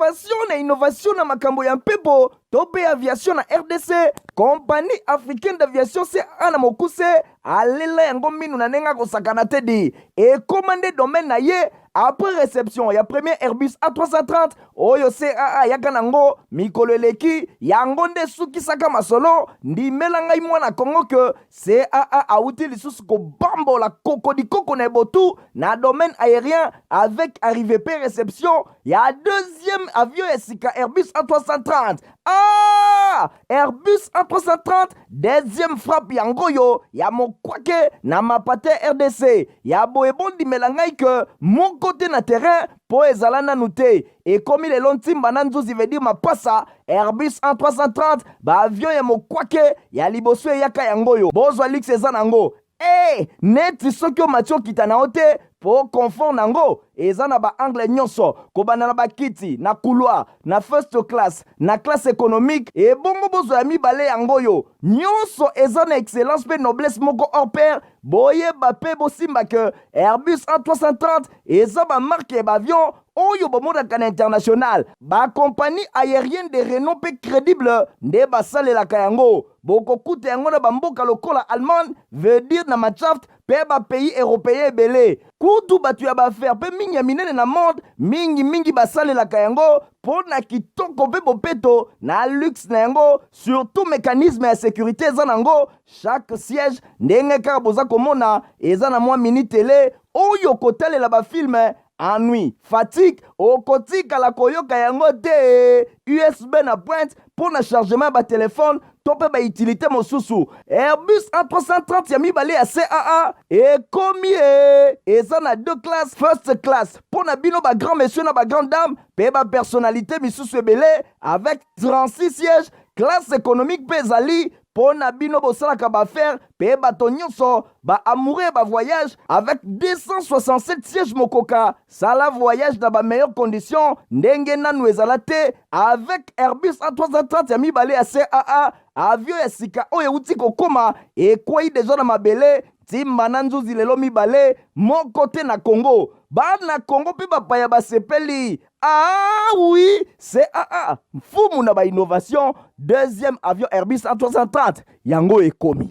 Innovation na innovation na makambo ya mpepo to mpe aviation na RDC, Compagnie africaine d'aviation CAA na mokuse alela yango minu na ndenge akosakana te di ekoma nde domaine na ye après réception ya premier Airbus A330 oyo CAA ayaka nango mikolo eleki. Yango nde esukisaka masolo. Ndimela ngai mwana Kongo ke CAA awuti lisusu kobambola kokodikoko na ebotu na domaine aérien avec arrivée pe réception ya deuxième avion ya sika Airbus A330. Ah! Airbus A330 deuxième frappe yango oyo ya mokwake na mapate RDC ya boye. Bondimela ngai ke moko te na terrain mpo ezala nanu te. Ekomi lelo ntimba na nzuzi, veut dire mapasa. Airbus A330, baavion ya mokwake ya liboso eyaka yango oyo. Bozwa luxe eza nango e neti soki omati okita na yo te mpo confort nango eza na baangle nyonso, kobanda na bakiti na couloir, na first class, na classe économique. Ebongo bozwa ya mibale yango oyo nyonso eza na excellence mpe noblesse moko hors pair. Boyeba mpe bosimba ke Airbus A330 eza bamarque ya baavion oyo bomonaka na international. Bacompagnie aérienne de renom mpe crédible nde basalelaka yango. Bokokuta yango na bamboka lokola Allemagne, veut dire na Mannschaft, mpe bapays européen ebele. Kutu bato ya baaffaires mpe mingi ya minene na monde mingimingi basalelaka yango mpo na kitoko mpe bopeto na luxe na yango. Surtout mécanisme ya sécurité eza nango. Chaque siège, ndenge kaka boza komona, eza na mwa mini télé oyo kotalela bafilm. Ennui, fatigue okotikala koyoka yango te. USB na pointe mpo na chargement ya batelefone to mpe bautilité mosusu. Airbus A330 ya mibale ya CAA ekomi e eza na deux classes: first class mpo na bino bagrand monsieur na bagrand dame mpe bapersonnalité misusu ebele avec 36 sièges. Classe économique mpe ezali mpo na bino bosalaka baaffaires mpe bato nyonso baamoureux ya bavoyage avec 267 sièges. Mokoka sala voyage na bameilleures conditions ndenge nanu ezala te avec Airbus A330 ya mibale ya CAA. Avion ya sika oyo euti kokóma, ekwei deja na mabele ntimba na nzuzi lelo mibale moko te na Congo. Bana Congo mpe bapaya basepeli. Ah oui, CAA mfumu na bainnovation. Deuxième avion Airbus A330 yango ekomi.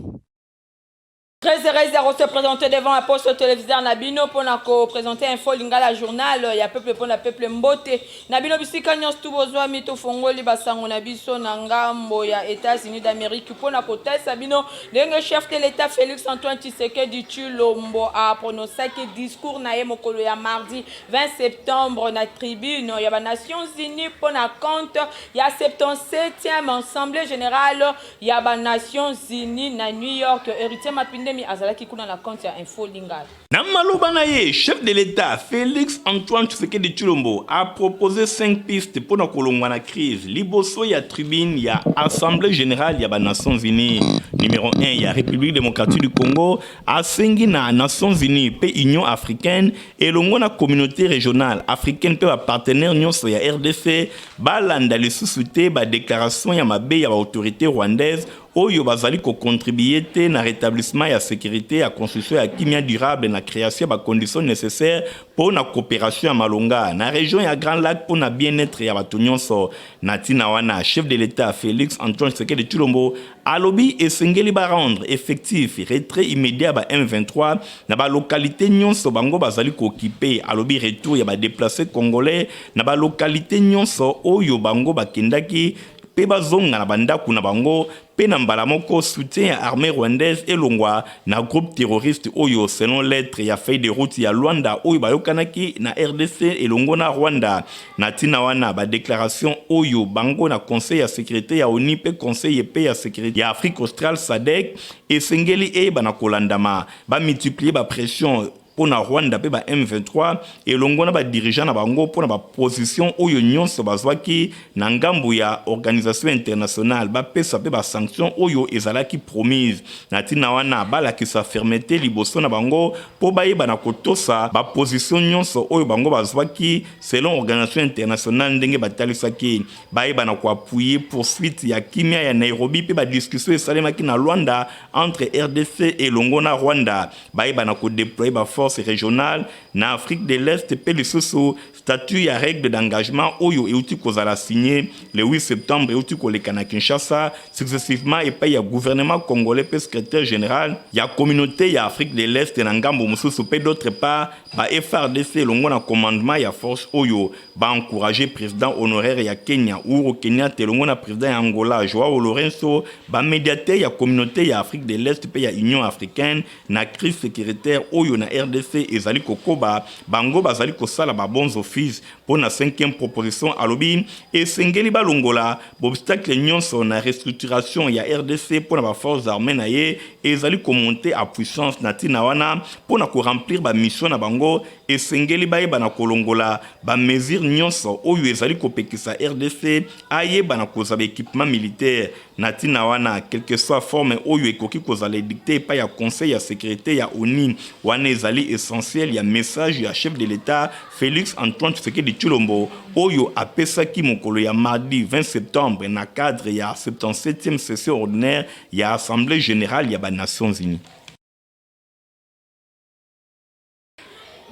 Très heureuse de se présenter devant la poste téléviseur na bino mpona koprésenter Info Lingala, journal ya peuple mpona peuple. Mbote na bino bisika nyonso tu bozwami. Tofongoli basango na biso na ngambo ya États-Unis d'Amérique mpona kotalisa bino ndenge chef de l'État Félix Antoine Tshisekedi Tshilombo aprononçaki discours na ye mokolo ya mardi 20 septembre na tribune ya banations unies mpona compte ya 77e Assemblée générale ya banations unies na New York. Héritier Mapindemi azalaki kuna na compte ya Info Lingala. Na maloba na ye, chef de l'État Félix Antoine Tshisekedi Tshilombo a proposé cinq pistes mpona kolongwa na crise liboso ya tribune ya Assemblée générale ya banations unies. Numéro 1 ya République démocratique du Congo asengi na Nations unies mpe Union africaine elongo na communauté régionale africaine mpe bapartenaire nyonso ya RDC balanda lisusu te badéclaration ya mabe ya baautorité rwandaise oyo bazali kocontribuer te na rétablissement ya sécurité, ya construction ya kimia durable, na création ya bacondition nécessaire mpo na coopération ya malonga na région ya Grands Lacs mpo na bien-être ya bato nyonso. Na ntina wana, chef de l'État Félix Antoine Tshisekedi Tshilombo alobi esengeli barendre effectif retrait immédiat ba M23 na balokalité nyonso bango bazali kooccuper. Alobi retour ya badéplacés congolais na balokalité nyonso oyo bango bakendaki mpe bazonga na bandako na bango, mpe na mbala moko soutien ya armée rwandaise elongwa na groupe terroriste oyo selon lettre ya feuille de route ya Luanda oyo bayokanaki na RDC elongo na Rwanda. Na ntina wana, badéclaration oyo bango na Conseil ya sécurité ya ONU mpe Conseil mpe ya sécurité ya Afrique australe, SADC, esengeli eyeba na kolandama. Bamultiplier bapression mpo na Rwanda mpe ba M23 elongo na badirigeant na bango mpo na baposition oyo nyonso bazwaki na ngambu ya organisation internationale, bapesa mpe basanction oyo ezalaki promise. Na ntina wana, balakisa fermeté liboso na bango mpo bayeba na kotosa baposition nyonso oyo bango bazwaki selon organisation internationale ndenge batalisaki. Bayeba na koappuyer poursuite ya kimia ya Nairobi mpe badiscussion esalemaki na Luanda entre RDC elongo na Rwanda. Bayeba na kodéployer baforce régionale na Afrique de l'Est mpe lisusu Statut ya règle d'engagement oyo euti kozala signé le 8 septembre euti koleka na Kinshasa successivement epai ya gouvernement congolais mpe secrétaire général ya communauté ya Afrique de l'Est na ngambo mosusu mpe d'autre part ba FARDC elongo na commandement ya force oyo ba encourager président honoraire ya Kenya Uhuru Kenyatta elongo na président ya Angola Joao Lourenço, ba médiateur ya communauté ya Afrique de l'Est mpe ya Union africaine na crise sécuritaire oyo na RDC ezali kokoba. Bango bazali kosala ba bons offices mpo na cinquième proposition. Alobi esengeli balongola baobstacle nyonso na restructuration ya RDC mpo na baforces armées na ye ezali komonter à puissance. Na ntina wana, mpo na koremplir bamission na bango, esengeli bayeba na kolongola bamesure nyonso oyo ezali kopekisa RDC ayeba na kozwa baéquipement militaire. Na ntina wana, quelque soit forme oyo ekoki kozala édicté epai ya Conseil ya sécurité ya ONU, wana ezali essentiel ya message ya chef de l'État Félix Antoine Tshisekedi Tshilombo oyo apesaki mokolo ya mardi 20 septembre na cadre ya 77e session ordinaire ya Assemblée générale ya banations unies.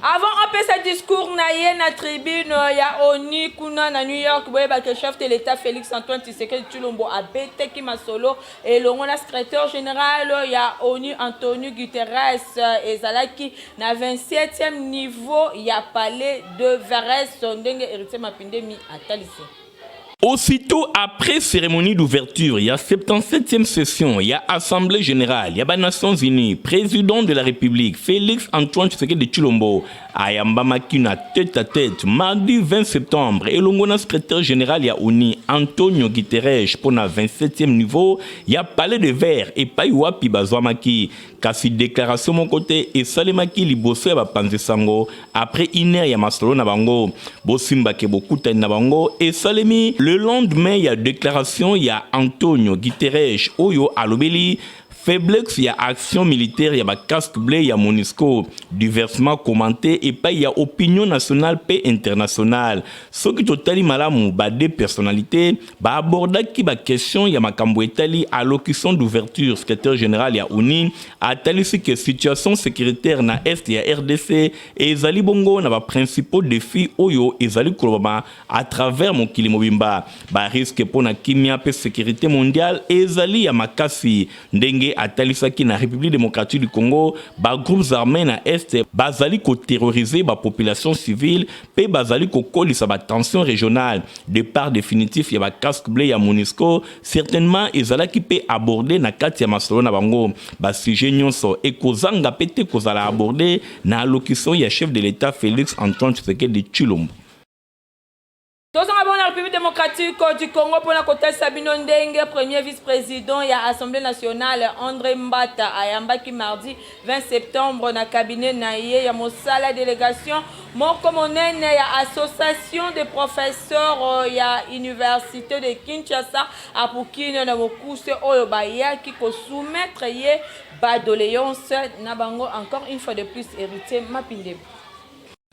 Avant apesa discours na ye na tribune ya ONU kuna na New York, boyebake chef de l'État Félix Antoine Tshisekedi Tshilombo abetaki masolo elongo na secrétaire général ya ONU Antonio Guterres. Ezalaki na 27e niveau ya Palais de Verres, ndenge Héritier Mapindemi atalisi. Aussitôt après cérémonie d'ouverture, il y a 77e session, il y a Assemblée générale, il y a Nations Unies, président de la République, Félix Antoine Tshisekedi Tshilombo, ayambamaki na tête à tête, mardi 20 septembre, elongo na secrétaire général ya ONU, Antonio Guterres, pour na 27e niveau, il y a Palais de Verre, epai wapi bazwamaki. Kasi déclaration moko te esalemaki liboso ya bapanzi sango après une heure ya masolo na bango. Bosimbake bokutani na bango esalemi le lendemain ya déclaration ya Antonio Guterres oyo alobeli faiblesse ya action militaire ya bacasque bleu ya MONUSCO, diversement commenté epai ya opinion nationale mpe internationale. Soki totali malamu, ba deux personnalités baabordaki baquestion ya makambo etali allocution d'ouverture. Secrétaire général ya ONU atalisi ke situation sécuritaire na est ya RDC ezali bongo na baprincipaux défis oyo ezali kolobama à travers mokili mobimba. Barisque mpo na kimia mpe sécurité mondiale ezali ya makasi. Ndenge atalisaki, na République démocratique du Congo, bagroupes armés na est bazali koterroriser bapopulation civile mpe bazali kokolisa batension régionale. Départ définitif ya bacasque bleu ya MONUSCO certainement ezalaki mpe abordé na kati ya masolo na bango. Basujet nyonso ekozanga mpe te kozala abordé na allocution ya chef de l'État Félix Antoine Tshisekedi Tshilombo. Tozonga bongo na République démocratique du Congo mpona kotalisa bino ndenge premier vice-président ya Assemblée nationale André Mbata ayambaki mardi 20 septembre na cabinet na ye ya mosala délégation moko monene ya Association des professeurs ya Université de Kinshasa, APUKIN na mokuse, oyo bayaki kosoumettre ye badoléance na bango. Encore une fois de plus, Héritier Mapindemi.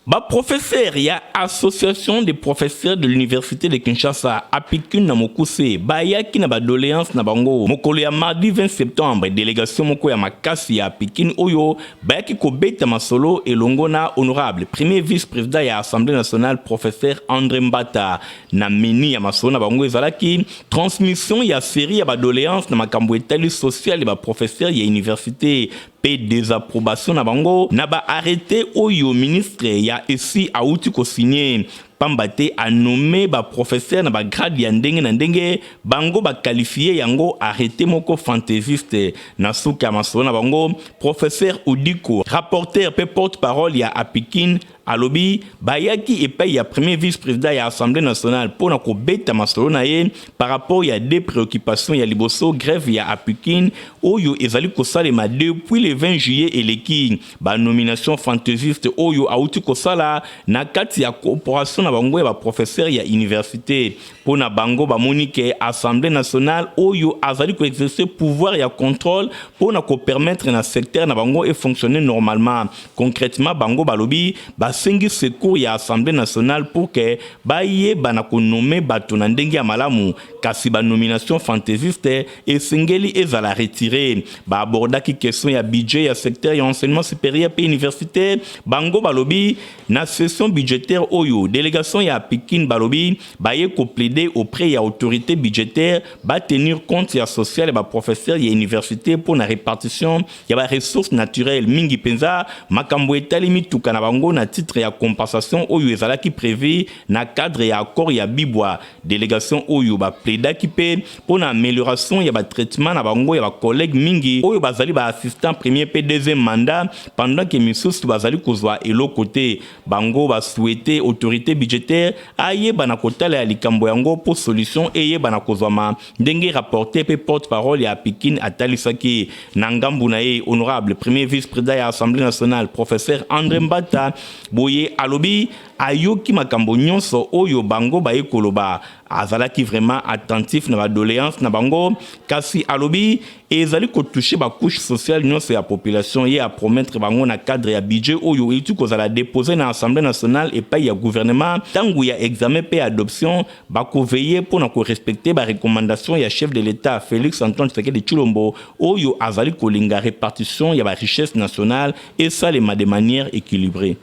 Baprofesseur ya Association des professeurs de l'Université de Kinshasa, APUKIN na mokuse, bayaki na badoléance na bango mokolo ya mardi 20 septembre. Délégation moko ya makasi ya APUKIN oyo bayaki kobeta masolo elongo na honorable premier vice-président ya Assemblée nationale, professeur André Mbata. Na meni ya masolo na bango ezalaki transmission ya série ya badoléance na makambo etali social ya baprofesseur ya université mpe désapprobation na bango na baarrêté oyo ministre ya esi awuti kosigner, pamba te anommer baprofesseur na bagrade ya ndenge na ndenge. Bango baqualifier yango arrêté moko fantaisiste. Na suka ya masolo na bango, professeur Odiko, rapporteur mpe porte-parole ya APUKIN, alobi bayaki epai ya premier vice-président ya Assemblée nationale mpo na kobeta masolo na ye par rapport ya deux préoccupations. Ya liboso, grève ya APUKIN oyo ezali kosalema depuis le 20 juillet eleki, banomination fantaisiste oyo awuti kosala na kati ya Corporation. na bango ya ba professeurs ya universite. Mpo na bango, bamoni ke Assemblée nationale oyo azali ko exercer pouvoir ya contrôle mpo na ko permettre na secteur na bango e fonctionner normalement. Concrètement, bango balobi basengi secours ya Assemblée nationale pour que bayeba na ko nommer bato na ndenge ya malamu, kasi ba nomination fantaisiste esengeli ezala retire. Ba abordaki question ya budget ya secteur ya enseignement supérieur mpe université. Bango balobi na session budgétaire oyo, délégation ya Apikin balobi baye ko plaider auprès ya autorité budgétaire ba tenir compte ya social ya ba professeur ya université mpo na répartition ya ba ressources naturelles, mingi mpenza makambo etali mituka na bango na titre ya compensation oyo ezalaki prévu na cadre ya accord ya Bibwa. Délégation oyo baplaidaki mpe mpo na amélioration ya batraitement na bango ya bacollègue mingi oyo bazali baassistant premier mpe deuxième mandat, pendant ke misusu bazali kozwa eloko te. Bango basouhaite autorité budgétaire ayeba na kotala ya likambo yango mpo solution eyeba na kozwama, ndenge rapporteur mpe porte-parole ya Apikin atalisaki. Na ngambu na ye, honorable premier vice-président ya Assemblée nationale, professeur André Mbata, boye alobi ayoki makambo nyonso oyo bango baye koloba. Azalaki vraiment attentif na badoléance na bango, kasi alobi ezali kotouche bacouche sociale nyonso ya population. Ye apromettre bango na cadre ya budget oyo euti kozala déposé na Assemblée nationale epai ya gouvernement, ntango ya examen mpe adoption, bakoveiller mpo na korespecter barecommandation ya chef de l'État Félix Antoine Tshisekedi Tshilombo, oyo azali kolinga répartition ya barichesse nationale esalema de manière équilibrée.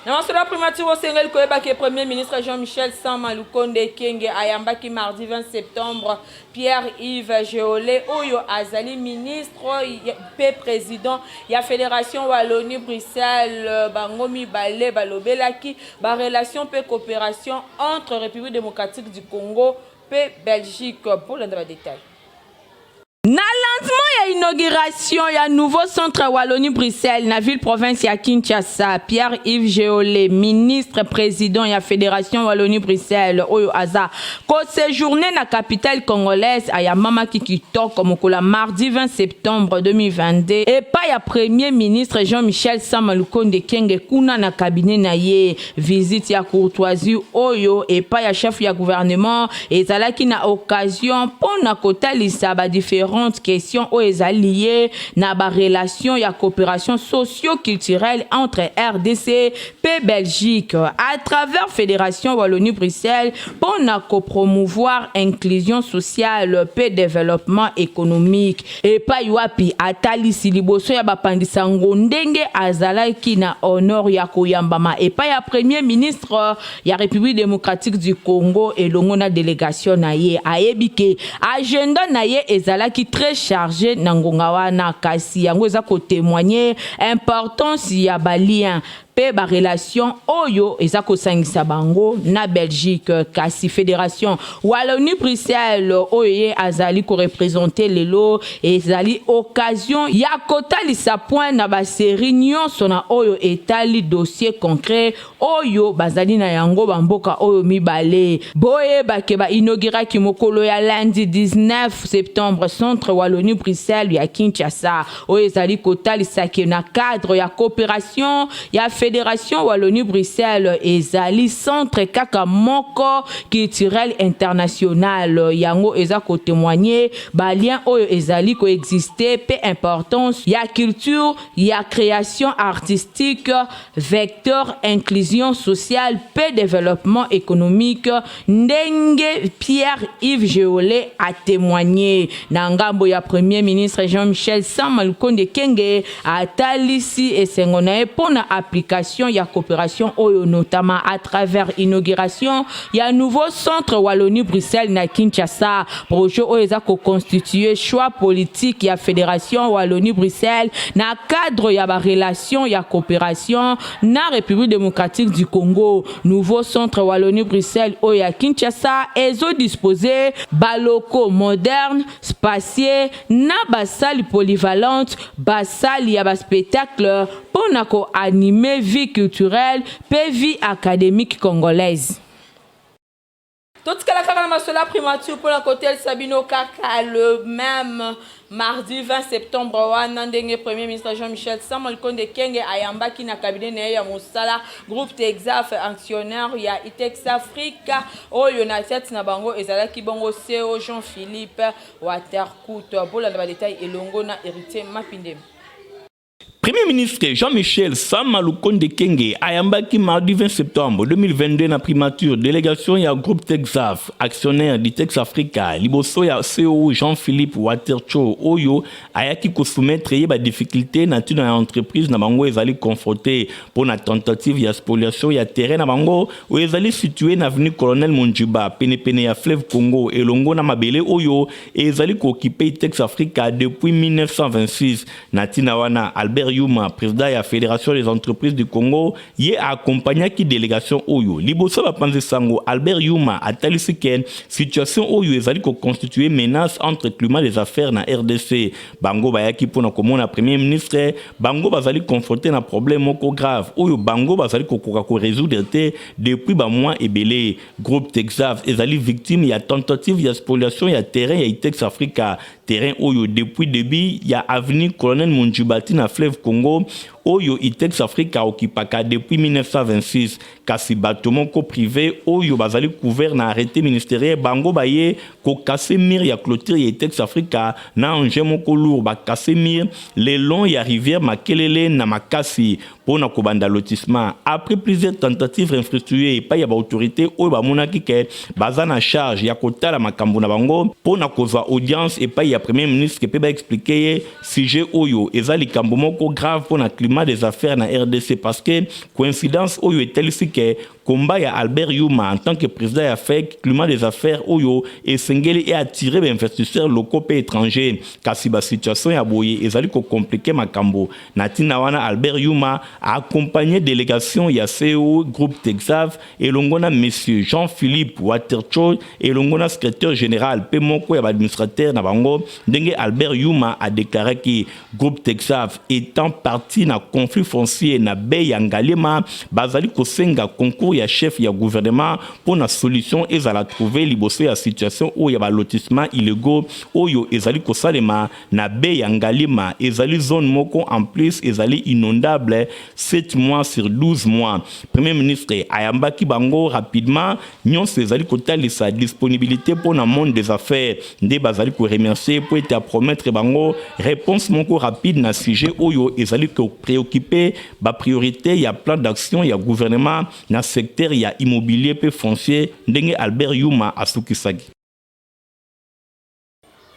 Na masolo ya primature, osengeli koyeba ke Premier ministre Jean-Michel Sama Lukonde Kenge ayambaki mardi 20 septembre Pierre-Yves Jeholet, oyo azali ministre mpe président ya Fédération Wallonie Bruxelles. Bango mibale balobelaki barelation mpe coopération entre République démocratique du Congo mpe Belgique. Mpo landa badetail, na lancement ya inauguration ya nouveau centre Wallonie Bruxelles na ville province ya Kinshasa, Pierre-Yves Jeholet, ministre président ya Fédération Wallonie Bruxelles, oyo aza koséjourner na capitale congolaise, ayambamaki kitoko mokolo ya mardi 20 septembre 2022 epai ya Premier ministre Jean-Michel Sama Lukonde Kenge kuna na cabinet na ye. Visite ya courtoisie oyo epai ya chef ya gouvernement ezalaki na occasion mpo na kotalisa badifférentes questions oyo ezali lié na barelation ya coopération socio-culturelle entre RDC mpe Belgique à travers Fédération Wallonie Bruxelles, mpo na kopromouvoir inclusion sociale mpe développement économique. Epai wapi atalisi liboso ya bapandisango ndenge azalaki na honneur ya koyambama epai ya Premier ministre ya République démocratique du Congo elongo na délégation na ye. Ayebi ke agenda na ye ezalaki très chargé na ngonga wana, kasi yango eza kotémoigne importance ya balien mpe barelation oyo eza kosangisa bango na Belgique. Kasi Fédération Wallonie Bruxelles oyo ye azali koreprésenter lelo ezali occasion ya kotalisa point na basérie nyonso na oyo etali dossier concret oyo bazali na yango bamboka oyo mibale. Boyebake bainauguraki mokolo ya lundi 19 septembre centre Wallonie Bruxelles ya Kinshasa, oyo ezali kotalisaki na cadre ya coopération ya Fédération Wallonie Bruxelles ezali centre kaka moko culturel international. Yango eza kotémoigne balien oyo ezali koexiste mpe importance ya culture, ya création artistique, vecteur inclusion sociale mpe développement économique, ndenge Pierre-Yves Jeholet atémoigné. Na ngambo ya Premier ministre Jean-Michel Sama Lukonde Kenge, atalisi esengo na ye mpo na application ya coopération oyo, notamment à travers inauguration ya nouveau centre Wallonie Bruxelles na Kinshasa, projet oyo eza koconstitue choix politique ya Fédération Wallonie Bruxelles na cadre ya barelation ya coopération na République démocratique du Congo. Nouveau centre Wallonie Bruxelles oyo ya Kinshasa ezodispose balocaux moderne, spacieux, na basali polyvalente, basali ya baspectacle mpo na koanime vie culturelle mpe vie académique congolaise. Totikala kaka na masolo ya primature mpona kotelisa bino kaka le même mardi 20 septembre wana, ndenge Premier ministre Jean-Michel Sama Lukonde Kenge ayambaki na cabinet na ye ya mosala groupe Texaf, actionnaire ya Itex Africa, oyo na tête na bango ezalaki bongo CEO Jean-Philippe Waterkout. Bolanda badétails elongo na Héritier Mapindemi. Premier ministre Jean-Michel Sama Lukonde Kenge ayambaki mardi 20 septembre 2022 na primature délégation ya groupe Texaf, actionnaire d'Itex Africa, liboso ya CEO Jean-Philippe Watercho, oyo ayaki kosoumettre ye badifficulté na ntina ya entreprise na bango ezali confronté mpo na tentative ya spoliation ya terrain na bango oyo ezali situé na avenue Colonel Monjuba, penepene ya fleuve Congo, elongo na mabele oyo ezali kooccuper Itex Africa depuis 1926. Na ntina wana, Albert Yuma, président ya Fédération des entreprises du Congo, ye accompagnaki délégation oyo. Liboso bapanzi sango, Albert Yuma atalisi ke situation oyo ezali koconstituer menace entre climat des affaires na RDC. Bango bayaki mpona komona Premier ministre. Bango bazali confronté na problème moko grave oyo bango bazali kokoka korésoudre te depuis bamois ebele. Groupe Texaf ezali victime ya tentative ya spoliation ya terrain ya Itex Africa, terrain oyo depuis début ya avenue Colonel Monjuba na fleuve Congo, oyo Itex Africa okipaka depuis 1926. Kasi bato moko privé oyo bazali couvert na arrêté ministériel, bango baye kocasser mur ya clôture ya Itex Africa na engin moko lourd. Bacasser mur le long ya rivière Makelele na makasi mpo na kobanda lotissement. Après plusieurs tentatives infructueuses epai ya baautorité oyo bamonaki ke baza na charge ya kotala makambo na bango, mpo na kozwa audience epai ya Premier ministre mpe baexpliquer ye sujet oyo eza likambo moko grave mpo na climat des affaires na RDC, parce que coïncidence oyo etalisi ke combat ya Albert Yuma en tant que président ya FEC, climat des affaires oyo esengeli eattirer bainvestisseurs locaux mpe étrangers, kasi basituation ya boye ezali kocompliquer makambo. Na ntina wana, Albert Yuma aaccompagné délégation ya CEO groupe Texaf elongo na monsieur Jean-Philippe Watercho, elongo na secrétaire général mpe moko ya baadministrateur na bango. Ndenge Albert Yuma adéclaraki, groupe Texaf étant partie na conflit foncier na baie ya Ngaliema, bazali kosenga concours ya chef ya gouvernement mpo na solution ezala trouvé liboso ya situation oyo ya balotissement illégaux oyo ezali kosalema na baie ya Ngaliema. Ezali zone moko en plus ezali inondable 7 mois sur 12 mois. Premier ministre ayambaki bango rapidement. Nyonso ezali kotalisa disponibilité mpo na monde des affaires. Nde bazali koremercier mpo ete apromettre bango réponse moko rapide na sujet oyo ezali kopréoccuper bapriorité ya plan d'action ya gouvernement na secteur ya immobilier mpe foncier, ndenge Albert Yuma asukisaki.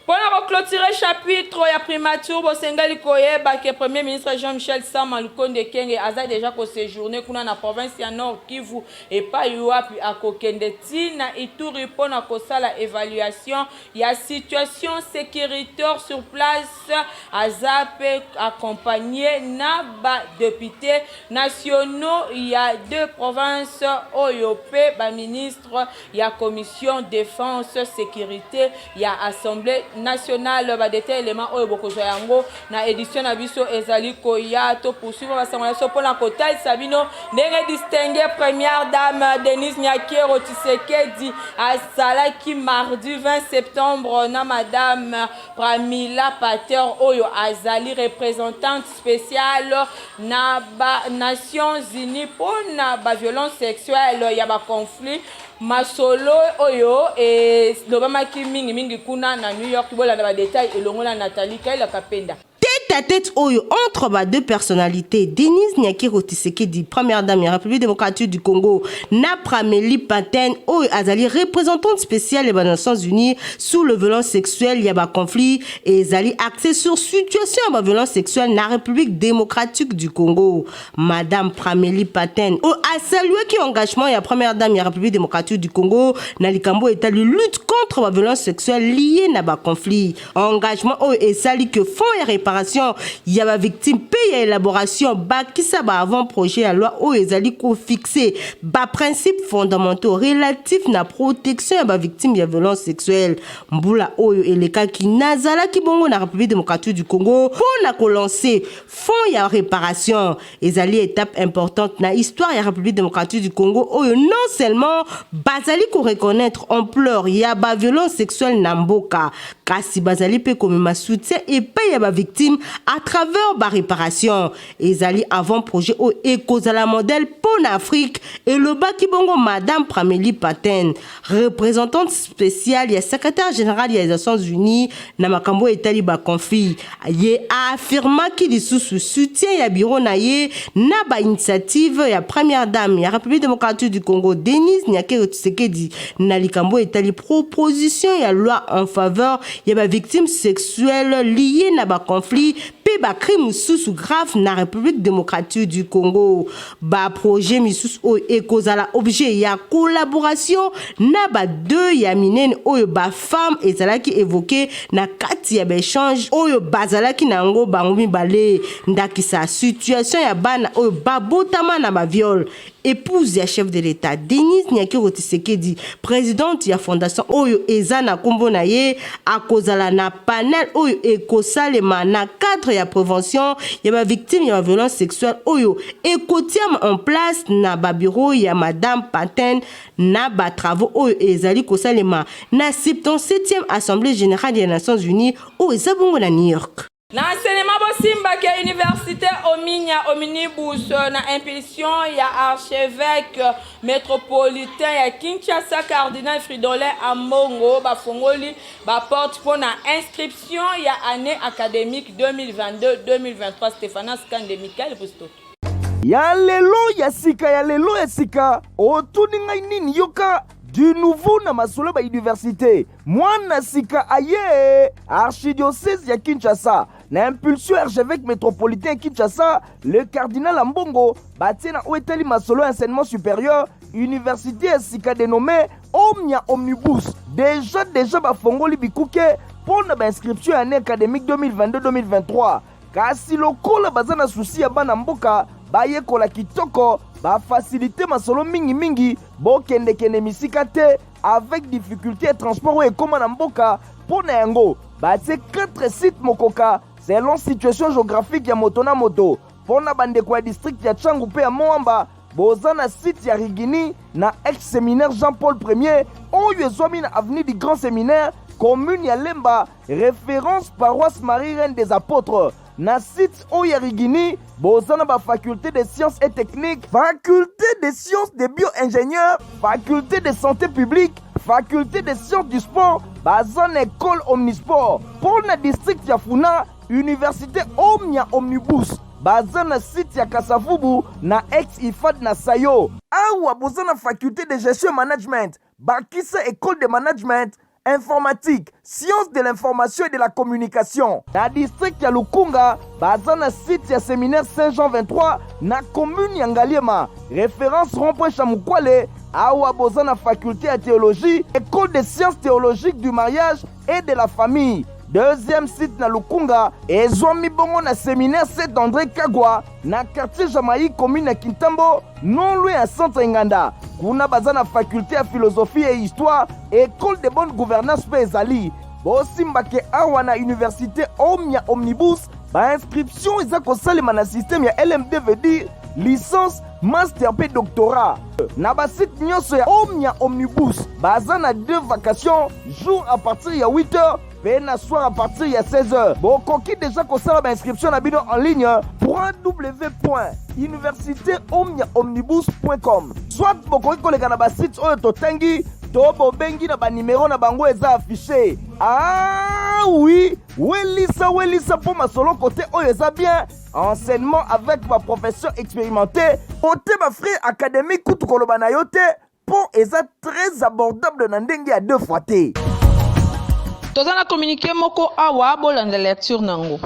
Mpona koclôturer chapitre ya primature, bosengeli koyeba ke Premier ministre Jean-Michel Sama Lukonde Kenge aza déjà koséjourner kuna na province ya Nord Kivu, epai wapi akokende ntina Ituri mpona kosala évaluation ya situation sécuritaire sur place. Aza mpe accompagné na badéputés nationaux ya deux provinces oyo mpe baministre ya commission défense sécurité ya Assemblée nationale. Badétails, élément oyo bokozwa yango na édition na biso ezali koya. To poursuivre basango na biso mpona kotalisa bino ndenge distinguée première dame Denise Nyakeru Tshisekedi azalaki mardi 20 septembre na madame Pramila Patten, oyo azali représentante spéciale na ba Nations unies mpona baviolence sexuelle ya baconflit. Masolo oyo elobamaki mingimingi kuna na New York. Bolanda badétails elongo na Nathalie Kaila Kapenda. Tête à tête oyo entre ba deux personnalités, Denise Nyakeru Tshisekedi, première dame ya République démocratique du Congo, na Prameli Patten, oyo azali représentante spéciale ya ba Nations unies sur le violence sexuelle ya baconflit, ezali axé sur situation ya baviolence sexuelle na République démocratique du Congo. Madame Prameli Patten oyo asaluaki engagement ya première dame ya République démocratique du Congo na likambo etali lutte contre baviolence sexuelle liée na baconflit, engagement oyo esali que fonds ya réparation réparation ya bavictime mpe ya élaboration bakisa ba avant projet ya loi oyo ezali kofixe baprincipe fondamentaux relatif na protection ya bavictime ya violence sexuelle. Mbula oyo elekaki, nazalaki bongo na République démocratique du Congo mpo na kolancer fonds ya réparation. Ezali étape importante na histoire ya République démocratique du Congo, oyo non seulement bazali koreconnaître ampleur ya baviolence sexuelle na mboka, kasi bazali mpe komema soutien epai ya bavictime à travers baréparation. Ezali avant projet oyo ekozala modèle mpo na Afrique, elobaki bongo Madame Prameli Paten, représentante spéciale ya secrétaire général ya Nations unies na makambo oyo etali baconflit. Ye aafirmaki lisusu soutien ya bureau na ye na bainitiative ya première dame ya République démocratique du Congo, Denise Nyakeru Tshisekedi, na likambo oyo etali proposition ya loi en faveur ya bavictime sexuelle lié na baconflit mpe bacrime mosusu grave na République démocratique du Congo. Baprojet misusu oyo ekozala objet ya collaboration na badeux ya minene oyo bafemme ezalaki évoqué na kati ya baéchange oyo bazalaki na yango bango mibale, ndakisa situation ya bana oyo babotama na baviol. Épouse ya chef de l'État, Denise Nyakeru Tshisekedi, présidente ya fondation oyo eza na nkombo na ye, akozala na panel oyo ekosalema na cadre ya prévention ya bavictime ya baviolence sexuelle oyo ekotiama en place na babureau ya Madame Patin na batravaux oyo ezali kosalema na 77e Assemblée générale ya Nations unies oyo eza bongo na New York. Na enseignement, bosimbaki ya université Omnia Omnibus, na impulsion ya archevêque métropolitain ya Kinshasa, cardinal Fridolin Ambongo, bafongoli baporte mpo na inscription ya année académique 2022-2023. Stéphanas Kande, Michael Busto. Ya lelo ya sika, ya lelo ya sika, otuni ngai nini? Yoka du nouveau na masolo bauniversité. Mwana sika aye. Archidiocèse ya Kinshasa, na impulsion archevêque métropolitain ya Kinshasa, le cardinal Ambongo, batie na oyo etali masolo ya enseignement supérieur université ya sika dénommé Omnia Omnibus. Déjà bafongoli bikuke mpo na bainscription ya année académique 2022-2023. Kasi lokola baza na souci ya bana mboka bayekola kitoko, bafacilité masolo mingimingi, bokendekende misika te avec difficulté ya transport oyo ekóma na mboka. Mpo na yango batie 4 site mokoka selon situation géographique ya moto na moto. Mpo na bandeko ya district ya Tshangu mpe ya Mont Amba, boza na site ya Rigini, na ex séminaire Jean Paul Ier oyo ezwami na avenue du Grand Séminaire, commune ya Lemba, référence paroisse Marie Reine des Apôtres. Na site oyo ya Rigini, boza na bafaculté de sciences et techniques, faculté de sciences de bio-ingénieur, faculté de santé publique, faculté de sciences du sport, baza na école omnisport. Mpo na district ya Funa, université Omnia Omnibus baza na site ya Kasavubu, na ex IFAD na Sayo. Awa boza na faculté de gestion et management, bakisa école de management, informatique, sciences de l'information et de la communication. Na district ya Lukunga, baza na site ya séminaire Saint-Jean 23, na commune ya Ngaliema, référence rond-point Chamukwale. Awa boza na faculté ya théologie, école de sciences théologiques du mariage et de la famille. Deuxième site na Lukunga ezwami bongo na séminaire Saint André Kagwa, na quartier Jamaïque, commune ya Kintambo, non loin ya centre Nganda. Kuna baza na faculté ya philosophie et histoire, école de bonne gouvernance mpe ezali. Bosimbake awa na université Omnia Omnibus, bainscription eza kosalema na système ya LMD, veut dire licence, master mpe doctorat. Na basite nyonso ya Omnia Omnibus, baza na deux vacations, jour à partir ya 8 heures mpe na soir à partir ya 16 heures. Bokoki déjà kosala bainscription na bino en ligne, www.universitéomniaomnibus.com, soit bokoki koleka na basite oyo totangi to bobengi na banimero na bango eza affiché. Ah oui, welisa welisa mpo masolo kote oyo eza bien, enseignement avec baprofesseur expérimenté, ote bafrais académique kutu koloba na yo te, mpo eza très abordable na ndenge ya deux fois te. Toza na communiqué moko awa, bolanda lecture nango.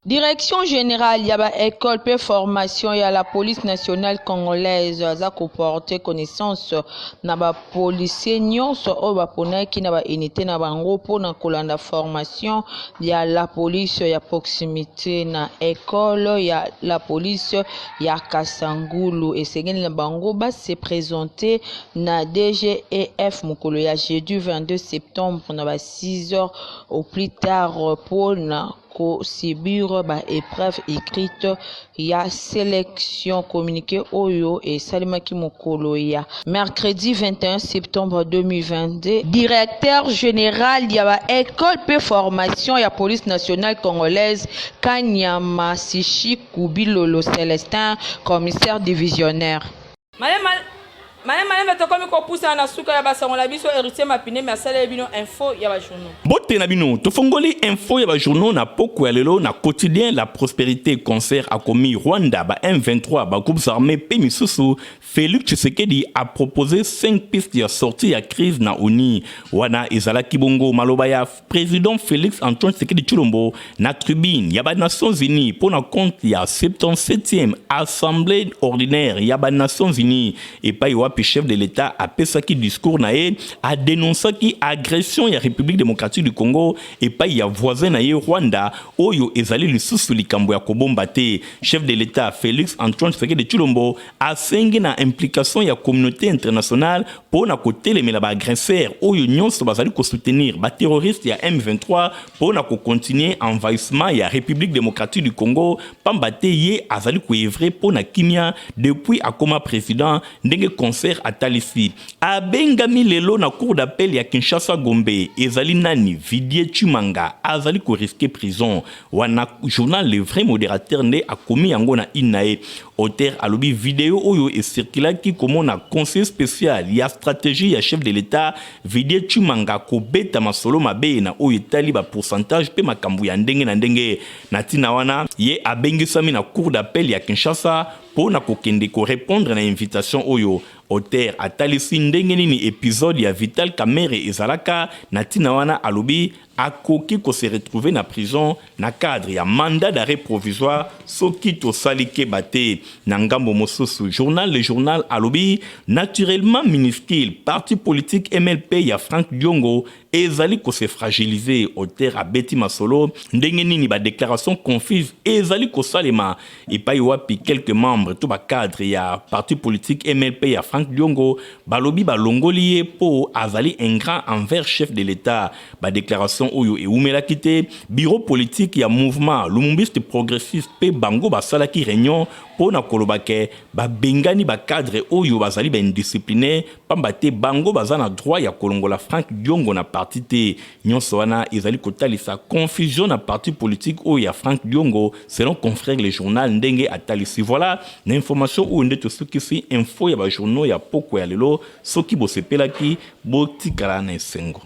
Direction generale ya ba ecole pe formation ya la police nationale congolaise aza ko porter connaissance na ba policiers nyonso oyo baponaki na ba unite na bango mpo na kolanda formation ya la police ya proximite na ecole ya la police ya Kasangulu. Esengeli na bango ba se presenter na DGEF mokolo ya jeudi 22 septembre na ba 6 heures au plus tard mpo na ko subir ba epreuves ecrites ya selection. Communiqué oyo esalemaki mokolo ya mercredi 21 septembre 2022. Directeur general ya ba ecole pe formation ya police nationale congolaise Kanyama Sishiku Bilolo Celestin, commissaire divisionnaire. Malema malembe tokomi kopusana na suka ya basango na biso. Héritier Mapinemi asaleli bino info ya bajournaux. Mbote na bino. Tofongoli info ya bajournaux na poko ya lelo na quotidien La Prospérité. Concert akomi Rwanda, ba M23, ba groupes armés mpe misusu. Félix Tshisekedi a proposé 5 pistes ya sortie ya crise na ONU. Wana ezalaki bongo maloba ya président Félix Antoine Tshisekedi Tshilombo na tribune ya ba Nations Unies mpo na compte ya 77e assemblée ordinaire ya ba Nations Unies, epai wapi chef de l'État apesaki discours na ye, adénonçaki agression ya République démocratique du Congo epai ya voisin na ye Rwanda, oyo ezali lisusu likambo ya kobomba te. Chef de l'État Félix Antoine Tshisekedi Tshilombo asengi na implication ya communauté internationale mpo na kotelemela baagresseur oyo nyonso bazali kosoutenir baterroriste ya M23 mpo na kocontinuer envahissement ya République démocratique du Congo, pamba te ye azali koœuvrer mpo na kimia depuis akoma président. Ndenge concert atalisi, abengami lelo na cour d'appel ya Kinshasa Gombe ezali nani? Vidie Tshimanga azali korisquer prison. Wana journal Le Vrai Modérateur nde akomi yango na une na ye. Auteur alobi video oyo ecirculaki komona conseiller spécial ya stratégie ya chef de l'État Vidie Tshimanga kobeta masolo mabe na oyo etali bapourcentage mpe makambo ya ndenge na ndenge. Na ntina wana, ye abengisami na cour d'appel ya Kinshasa mpo na kokende korépondre na invitation oyo. Auteur atalisi ndenge nini épisode ya Vital Kamerhe ezalaka. Na ntina wana, alobi akoki kose retrouver na prison na cadre ya mandat d'arrêt provisoire soki tosali keba te. Na ngambo mosusu, journal Le Journal alobi naturellement minuscule parti politique MLP ya Frank Diongo ezali kose fragiliser. Auteur abeti masolo ndenge nini badéclaration confuse ezali kosalema, epai wapi quelques membres to bacadre ya parti politique MLP ya Frank Diongo balobi balongoli ye mpo azali ingrat envers chef de l'État. Badéclaration oyo ewumelaki te, bureau politique ya mouvement lumumbiste progressiste mpe bango basalaki réunion mpo na koloba ke babengani bacadre oyo bazali baindisciplinaire, pamba te bango baza na droit ya kolongola Frank Diongo na parti te. Nyonso wana ezali kotalisa confusion na parti politique oyo ya Frank Diongo, selon confrère Le Journal ndenge atalisi. Voilà, na information oyo nde tosukisi info ya bajournaux ya poko ya lelo. Soki bosepelaki, botikala na esengo.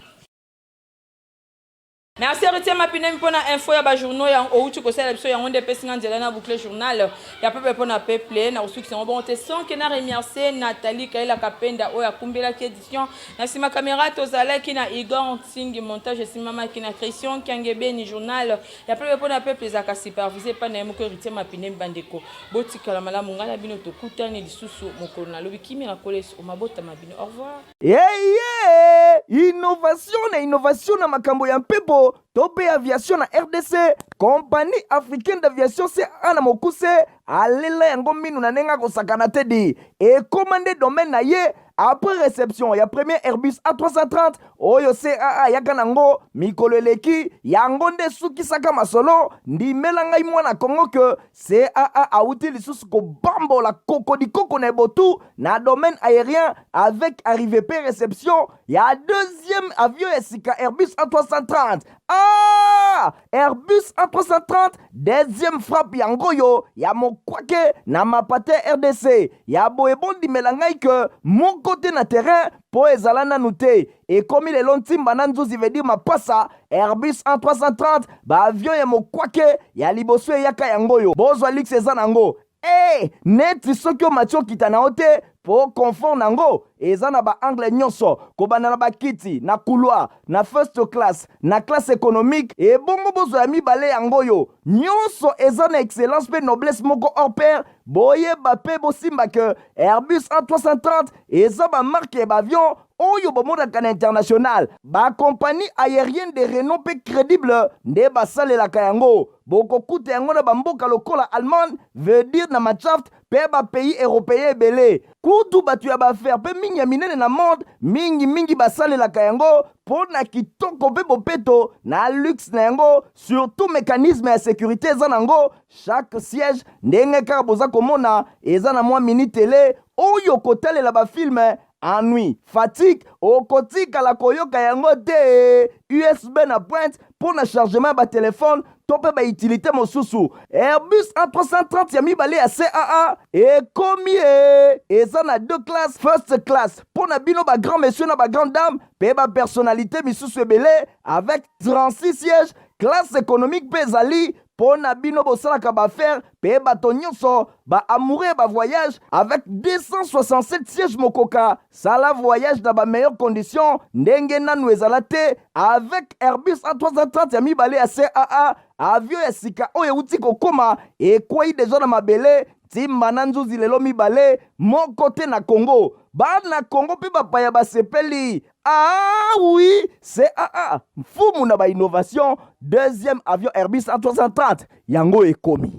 Merci Héritier Mapinemi mpona info ya bajournaux ya outi kosalela biso. Yango nde epesi nga nzela na boucle journal ya peuple mpona peuple. Na kosukisa yango bongo te sans que na remercier Nathalie Kaela Kapenda oyo akumbelaki édition. Na nsima caméra tozalaki na Igor Ntingi, montage esimamaki na Christian Kiangebeni. Journal ya peuple mpona peuple ezalaka supervisé epai na ye moko Héritier Mapinemi. Bandeko, botikala malamu. Ngai na bino tokutani lisusu mokolo nalobi. Kimia na kolesi omabotama bino. Au revoir. Eye innovation na innovation na makambo ya mpepo to mpe aviation na RDC, Compagnie africaine d'aviation CAA na mokuse alela yango minu na ndenge akosakana te di ekóma nde domaine na ye. Après réception ya premier Airbus A330 oyo CAA ayaka nango mikolo eleki, yango nde esukisaka masolo. Ndimela ngai mwana Kongo ke CAA awuti lisusu kobambola kokodikoko na ebotu na domaine aérien avec arrivée pe réception ya deuxième avion ya sika Airbus A330. Ah, Airbus A330 deuxième frappe yango oyo ya mokwake na mapate RDC ya boye. Bondimela ngai ke moko te na terrain mpo ezala nanu te. Ekomi lelo ntimba na nzuzi, veut dire mapasa. Airbus A330, baavion ya mokwake ya liboso eyaka yango oyo. Bozwa luxe eza nango e neti soki omati okita na yo te. mpo confort na yango eza na baangle nyonso, kobanda na bakiti na couloir, na first class, na classe économique. Ebongo bozwa ya mibale yango oyo nyonso eza na excellence mpe noblesse moko hors pair. Boyeba mpe bosimba ke Airbus A330 eza bamarque ya baavion oyo bomonaka na international. Bacompagnie aérienne de renom mpe crédible nde basalelaka yango. Bokokuta yango na bamboka lokola Allemagne, veut dire na Mannschaft, mpe bapays européen ebele. Kutu bato ya baaffaires mpe mingi ya minene na monde, mingimingi basalelaka yango mpo na kitoko mpe bopeto na luxe na yango. Surtout mécanisme ya sécurité eza nango. Chaque siège, ndenge kaka boza komona, eza na mwa mini télé oyo kotalela bafilm. Ennui, fatigue, okotikala koyoka yango te. USB na pointe mpo na chargement ya batelefone to mpe bautilité mosusu. Airbus A330 ya mibale ya CAA ekomi e eza na deux classes: first class mpo na bino bagrand monsieur na bagrand dame mpe bapersonnalité misusu ebele, avec 36 sièges. Classe économique mpe ezali mpo na bino bosalaka baaffaires mpe bato nyonso baamoureux ya bavoyage, avec 267 sièges. Mokoka sala voyage na bameilleures conditions ndenge nanu ezala te avec Airbus A330 ya mibale ya CAA. Avion ya sika oyo euti kokóma, ekwei deja na mabele, ntimba na nzuzi lelo mibale moko te na Congo. Bana Congo mpe bapaya basepeli. Ah oui, CAA, mfumu na bainnovation. Deuxième avion Airbus A330 yango ekomi.